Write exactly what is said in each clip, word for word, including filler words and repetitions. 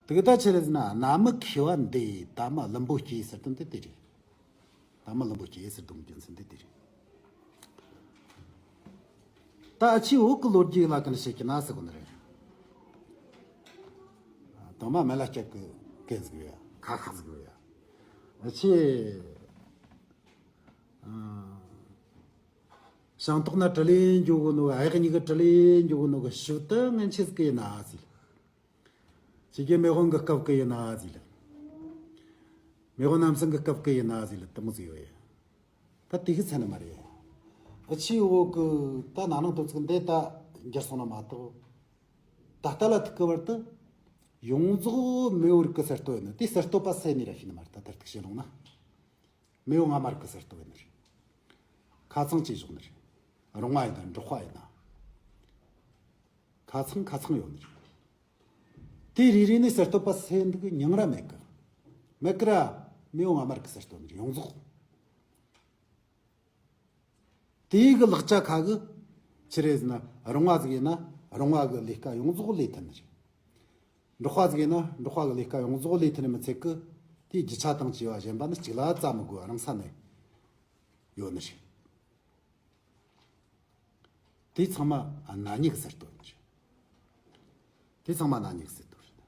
དེ་ག་ད་ཆི་རེད་ཟེར་ན། གནའ་མི་མཁས་པ་འདི་ད་མ་བླུན་པོ་སྐྱེས་ཟེར་དོན་དེ་དེ་རེད། ད་མ་བླུན་པོ་སྐྱེས་ཟེར་དོན་རྒྱུ་མཚན་དེ་དེ་རེད། ད་ཨ་ཆི་བོད་གི་ལོ་རྒྱུས་ལ་ཀུན་བཤད་ཀྱི་ན་ཟེར་གོ་ནི་རེད། དང་མ་མེ་ལ་སྐྱག་གི་སྐད་ཟིག་ཡོད་ཡ། ཁ་ཁ་ཟིག་ཡོད་ཡ། ཨ་ཆི། ཨ། ཞིང་ཐོག་ན་དྲི་ལེན་འགྱོ་གོ་ནོ། གཡག་གཉིས་ཀྱི་དྲི་ལེན་འགྱོ་གོ་ནོ་གི་ཤུལ་དུ་ངན་ཆེ་ཟིག་གི་ཡིན་ན་ཟིག་ཕྱི་རྒྱལ་མེས་དབོན་གྱི་སྐབས་ཀྱི་ཡིན་ན་ཟིག་ལ། མེས་དབོན་རྣམ་གསུམ་གྱི་སྐབས་ཀྱི་ཡིན་ན་ཟིག་ལ་དེ་མོ་ཟིག་ཡོད་ཡ། ད་དེ་གི་ཚད་ནི་མ་རེད། ཨ་ཆི་བོད་གི་ད་ན་ནིང་དུ་ཚིག་འདི་ད་འགྱུར་སོང་ན་མ་གཏོགས། ད་ལྟ་ལ་ཐུག་གི་བར་དུ་ཡོངས་རྫོགས་མེས་དབོན་རིགས་གི་གསར་གཏོད་ཡིན་ནི། དེ་གསར་གཏོད་པ་སུ་ཡིན་ནི་ར་ཤེས་ནི་མ་རེད། ད་དེར་ཐུག་བྱེད་ལོང་ན། མེས་དབོན་སྔ་མ་རིགས་གི་གསར་གཏོད་ཡིན་ནི་རེད། ཁ་ཚང་བྱས་བཞག་ནི་རེད། རོང་བ་ཡིན་ན་འབྲོག་པ་ཡིན་ན། ཁ་ཚང་ཁ་ཚང་ཡོད་ནི་རེད། དེ་རེ་རེ་ནས་གསར་གཏོད་པ་སུ་འདུག་གི་མྱིང་ར་མེད་གི། མེད་གི་ར། མེས་དབོན་སྔ་མ་རིགས་གི་གསར་གཏོད་ནི་རེད་ཡོངས་རྫོགས། དེའི་གི་ལག་ཆ་ཁ་གི་ཆི་རེད་ཟེར་ན། རོང་བ་ཟིག་ཡིན་ན་རོང་བ་གི་ལས་ཀ་ཡོངས་རྫོགས་ལས་ཐུབ་ནི་རེད། འབྲོག་པ་ཟིག་ཡིན་ན་འབྲོག་པ་གི་ལས་ཀ་ཡོངས་རྫོགས་ལས་ཐུབ་ནི་མི་ཚད་གི། དེའི་རྒྱུ་ཆ་དང་བཅས་པ་གཞན་པ་ནི་གཅིག་ལ་རྩ་མི་དགོས་པ་རང་ས་ནས་ཡོད་ནི་རེད། དེ་ཚང་མ་ཨ་ན་ཉིད་ཀྱི་གསར་གཏོད་རེད། དེ་ཚང་མ་ན་ཉིད་ཀྱི་གསར་གཏོད་རེད།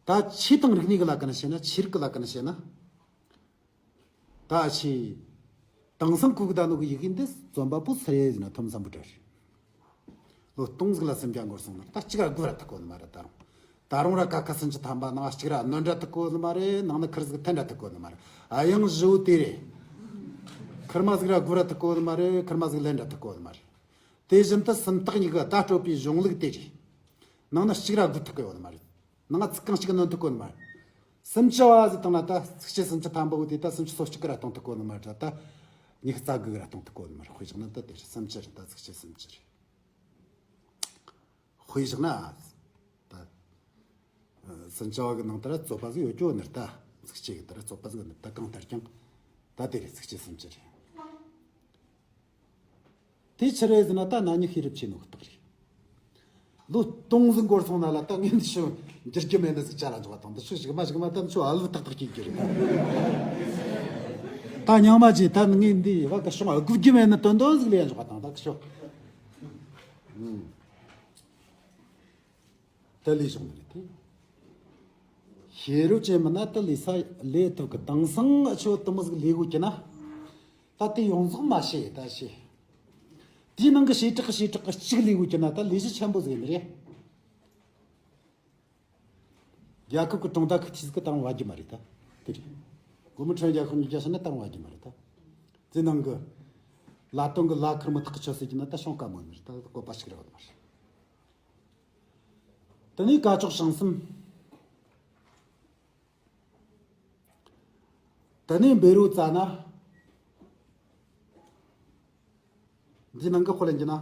ད་ཆོས་དང་རིག་གནས་ཀྱི་ལ་ཀ་ནས་བཤད་ན། ཆོས་རིག་གི་ལ་ཀ་ནས་བཤད་ན། ད་ཆི། དེང་སང་གོ་གི་ད་ནོ་གི་ཡི་གེ་འདི་རྩོམ་པ་པོ་སུ་རེད་ཟེར་ན་ཐོན་བཟང་པོ་འདྲ་རེད། ལོ་སྟོང་ཟིག་ལ་སུམ་བརྒྱ་འགོར་སོང་ན་ད་གཅིག་ར་དགུ་ར་ཐུག་གོ་ནི་མ་རེད་ད་རུང་། ད་རུང་ར་ཀ་ཁ་སུམ་ཅུ་ཐམ་པ་ནང་གཅིག་ར་གནོན་ར་ཐུག་གོ་ནི་མ་རེད། ནང་ན་ཁུར་ཟིག་འཐེན་ར་ཐུག་གོ་ནི་མ་རེད། ཨ་ཡང་བཞི་བོ་དེ་རེད། ཁུར་མ་ཟིག་ར་དགུ་ར་ཐུག་གོ་ནི་མ་རེད། ཁུར་མ་ཟིག་ལེན་ར་ཐུག་གོ་ནི་མ་རེད། དེ་བཞིན་དུ་སུམ་རྟགས་གཉིས་ཀྱི་བརྡ་སྤྲོད་པའི་གཞུང་ལུགས་དེ་རེད། ནང་ན་གཅིག་ར་དགུ་ཐུག་གི་ཡོད་ནི་མ་རེད། ནང་ཚིག་རྐང་གཅིག་གི་ནང་ཐུག་གོ་ནི་མ་རེད། སུམ་ཅུ་བ་ཟེར་བཏང་ན་ད་ཚིགས་བཅད་སུམ་ཅུ་ཐམ་པ་བོ་དེ་ད་སུམ་ཅུ་སོ་གཅིག་གི་ར་གཏོང་ཐུབ་གོ་ནི་མ་རེད། ད་ཉི་ཤུ་རྩ་དགུ་གི་ར་གཏོང་ཐུབ་གོ་ནི་མ་རེད། དཔེ་བཞག་ན་ད་དེ་རེད། སུམ་ཅུ་རེད། ད་ཚིགས་བཅད་སུམ་ཅུ་རེད། དཔེ་བཞག་ན་ད། སུམ་ཅུ་བ་གི་ནང་དེ་ར་རྩོད་པ་ཟིག་ཡོད་ཀྱོ་ནི་རེད་ད། ཚིགས་བཅད་གི་དེ་ར་རྩོད་པ་ཟིག་ནི་ད་གང་ལྟར་ཀྱང་ད་དེ་རེད། ཚིགས་བཅད་སུམ་ཅུ་རེད། དེ་ཆི་རེད་ཟེར་ན་ད་ན་ཉིད་ཤེས་རབ་ཆེ་ནོ་གི་རྟགས་རེད། ལོ་སྟོང་ཟིག་འགོར་སོང་ན་ལ་ད་ངས་འདི་ཤོད་འགྱུར་རྒྱུ་མེད་ནི་ཟིག་ཅ་ལ་འཇོག་པ་དང་། འདི་ཤོད་ཞིག་མ་ཞིག་མ་ད་འདི་ཤོད་ཨ་ལུ་ཏག་ཏག་སྐྱེ་རྒྱུ་རེད། ད་སྙིང་མ་རྗེ་ད་ངས་འདི་བ་གི་ཤོང་ཨ་དགོས་རྒྱུ་མེད་ནི་དོན་དོན་ཟིག་ལས་འཇོག་པ་དང་། ད་གི་ཤོད། ཨུམ། དེ་ལས་བྱུང་ནི་རེད་དེ། ཤེས་རབ་ཅན་མིན་ན་དེ་ལས་ས་ལས་ཐུབ་གི། དེང་སང་ཨ་ཆོ་དེ་མོ་ཟིག་ལས་དགོས་ཀྱི་ན། ད་དེ་ཡོངས་རྫོགས་མ་ཤེས་ད་ཤེས། དེའི་ནང་གི་བྱེ་བྲག་བྱེ་བྲག་གི་གཅིག་ལས་དགོས་ཀྱི་ན་ད་ལས་གཞི་ཆེན་པོ་ཟིག་ཡིན་ནི་རེད། རྒྱལ་ཁབ་ཀྱི་གྲོང་རྡལ་ཁག་ཅིག་གི་ད་རུང་བ་རྒྱུ་མ་རེད་ད། དེ་རེད། སྒོར་མོ་ཁྲི་བརྒྱ་ཁོ་ཉིས་བརྒྱ་ཟེར་ན་ད་རུང་བ་རྒྱུ་མ་རེད་ད། དེ་ནང་གི་ལ་དོན་གི་ལ་ཁུར་མི་ཐག་གི་ཆོད་ཟེར་གྱི་ན་ད་ཤོང་དཀའ་མོ་ནི་རེད་ད། བཀོད་པ་ཞིག་རེད་བ་མ་རེད། དེ་ནས་སྐ་ཅོག་བྱང་སེམས། དེ་ནས་བཻ་རོ་ཙ་ན། འདི་ནང་གི་དཔེ་ལེན་གྱི་ན།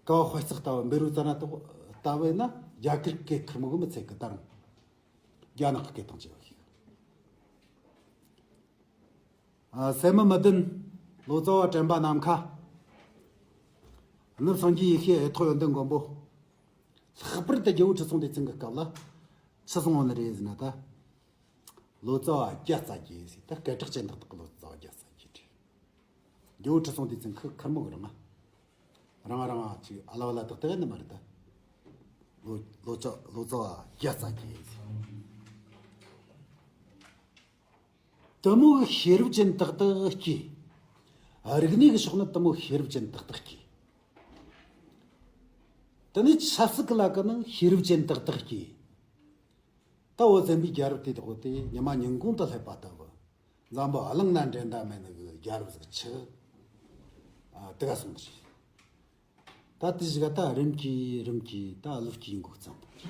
ཀ་བ་དཔེ་བརྩེགས་ལྟ་བུ། བཻ་རོ་ཙ་ན་ལྟ་བུ་ཡིན་ན་རྒྱ་གར་སྐད་ཁུར་མོ་གི་མི་ཚད་གི་ད་རུང་། རྒྱ་ནག་གི་སྐད་དང་བཅས་པ་ཞིག་ཨ། སད་མི་མི་བདུན། ལོ་ཙཱ་བ་དྲན་པ་ནམ་མཁའ། ནུབ་སངས་རྒྱས་ཡེ་ཤེས་ཨེ་ཐོག་ཡོན་ཏན་མགོན་པོ། ལྷག་པར་དུ་རྒྱལ་པོ་ཁྲི་སྲོང་ལྡེ་བཙན་གྱི་སྐབས་ལ་ཆི་གསུངས་པ་ནི་རེད་ཟེར་ན་ད། ལོ་ཙཱ་བ་བརྒྱ་རྩ་བརྒྱད་ཟེར། ད་སྐད་གྲགས་ཅན་ཏག་ཏག་གི་ལོ་ཙཱ་བ་བརྒྱ་རྩ་བརྒྱད་རེད། རྒྱལ་པོ་ཁྲི་སྲོང་ལྡེ་བཙན་ཁུ་ཁུར་མོ་གི་རང་ང་། རང་རང་ང་ཅིག་ཨ་ལ་བ་ལ་ཏག་ཏག་ཡིན་ནི་མ་རེད་ད། ལོ་ལོ་ཙཱ་ལོ་ཙཱ་བ་བརྒྱ་རྩ་བརྒྱད་ཟེར། དེ་མོ་གི་ཤེས་རབ་ཅན་ཏག་ཏག་སྐྱེས། རིག་གནས་ཀྱི་ཕྱོགས་ནས་དེ་མོ་ཤེས་རབ་ཅན་ཏག་ཏག་སྐྱེས། དེ་ནས་ཆབ་སྲིད་ཀྱི་ལ་ཀ་ནང་ཤེས་རབ་ཅན་ཏག་ཏག་སྐྱེས། ད་བོད་བཙན་པོའི་རྒྱལ་རབས་དེ་དག་དེ་ཉི་མ་ཉིན་གུང་དུ་སླེབས་པ་ལྟ་བུ། འཛམ་བུ་གླིང་ན་འགྲན་ཟླ་མེད་ནི་གི་རྒྱལ་རབས་ཟིག་ཆགས། ཨ། དེ་ག་སོང་ཟིག་ད་དེ་ཞིག་ད་རིམ་གྱིས་རིམ་གྱིས་ད་བློ་སྐྱེས་འགོ་བརྩམས་བཏང་།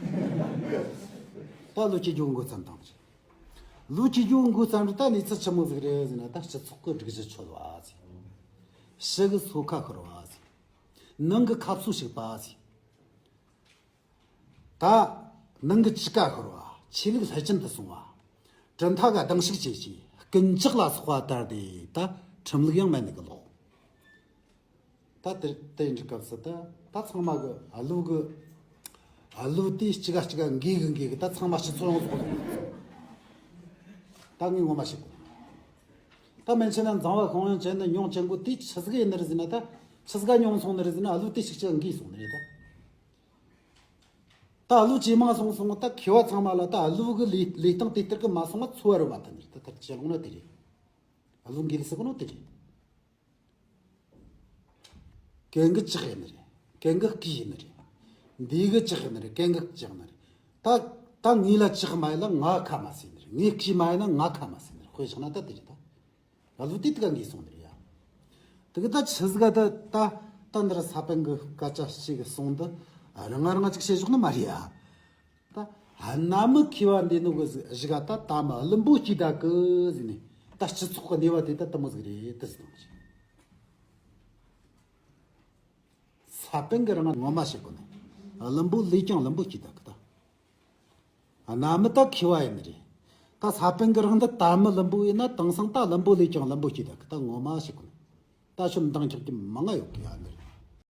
ད་བློ་སྐྱེས་འགོ་བརྩམས་བཏང་། བློ་སྐྱེས་འགོ་བརྩམས་རུ་ད་གནས་ཚུལ་ཆི་མོ་ཟིག་རེད་ཟེར་ན། ད་སྤྱི་ཚོགས་ཀྱི་སྒྲིག་གཞི་འཆོལ་བ་ཟིག་ཕྱི་གི་སོ་ཁ་ཤོར་བ་ཟིག་ནང་གི་ཁ་ཕྱོགས་ཞིག་པ་ཟིག་ད་ནང་གི་ཅི་ཀ་ཤོར་བ། ཆོས་ལུགས་ལྷད་ཅན་དུ་སོང་བ། གྲུབ་མཐའ་ག་སྡང་ཞུགས་བྱེད་ཀྱི། རྐུན་ཇག་ལ་སོགས་པ་དར་ཏེ་ད་ཁྲིམས་ལུགས་ཡང་མེད་ནི་གི་ལོག་ད་དེ་དེ་འདྲའི་སྐབས་སུ་ད་ད་ཚང་མ་གི་ཨ་ལུ་གི་ ཀླུ་དེ་གཅིག་ག་གཅིག་ག་འགོས་གི་འགོས་གི་ད་ཚང་མ་སྤྱི་ཚོགས་ཡོངས་རྫོགས་ལ། ད་ངས་ངོ་མ་ཤེས་གོ། ད་མན་ཆད་ན་མཛངས་པ་ཤོང་ཡོན་ཅན་ནི་མྱོང་ཅན་གོ་དེ་ཆི་ཟིག་ཡིན་ནི་རེད་ཟེར་ན། ད་ཆི་ཟིག་ག་མྱོང་སོང་ནི་རེད་ཟེར་ན། ཀླུ་དེ་གཅིག་གཅིག་ག་འགོས་སོང་ནི་རེད་ད། ད་ཀླུ་ཇེ་མང་སོང་སོང་། ད་མཁས་པ་ཚང་མ་ལ་ད་ཀླུ་གི་ལས་ལས་སྟངས་དེ་ལྟར་གི་མ་སོང་བ་འཚོ་བ་རོལ་བ་ད་ནི་ད་ལྟར་ཅི་ལོང་ན་དེ་རེད། ཀླུ་འགོས་ཟེར་གོ་ནོ་དེ་རེད། གན་གི་ལྕགས་ཡིན་ནི་རེད། གན་གི་སྐེ་ཡིན་ནི་རེད། འདི་གི་ལྕགས་ཡིན་ནི་རེད། གན་གི་ལྕགས་ནི་རེད། ད་ད་ངའི་ལ་ལྕགས་མ་ཡིན་ན་ང་ཁ་མ་ཟེར་ནི་རེད། ངའི་སྐེ་མ་ཡིན་ན་ང་ཁ་མ་ཟེར་ནི་རེད། དཔེ་བཞག་ན་ད་དེ་རེད་ད། ཀླུ་དེ་དེ་ག་འགོས་སོང་ནི་རེད་ཡ། དེ་གི་ད་ཆི་ཟིག་ག་ད་ད་ད་འདིར་ས་པཎ་གི་སྐད་ཆ་ཞིག་གི་གསུང་འདི་རང་ང་རང་ང་ཅིག་བཤད་ཞོག་ནི་མ་རེད་ཡ། ད་གནའ་མི་མཁས་པ་འདི་ནོ་གི་གཞུག་ག་ད་ད་མི་བླུན་པོ་སྐྱེས་ད་གི་ཟེར་ནས། ད་སྤྱི་ཚོགས་གི་གནས་བབ་དེ་ད་དེ་མོ་ཟིག་རེད་དེ་ཟེར་དང་། ས་པཎ་གི་རང་ངོ་མ་བཤད་གོ་ནི། བླུན་པོ་ལས་ཀྱང་བླུན་པོ་སྐྱེས་ད་གི་ད། གནའ་མི་ད་མཁས་པ་ཡིན་ནི་རེད། ད་ས་པཎ་གི་རང་འདི་ད་མི་བླུན་པོ་ཡིན་ན། དེང་སང་ད་བླུན་པོ་ལས་ཀྱང་བླུན་པོ་སྐྱེས་ད་གི་ད། ངོ་མ་བཤད་གོ་ནི། ད་ཤོད་འདང་རྒྱག་གི་མང་ང་ཡོད་གི་ཡ་ནི་རེད།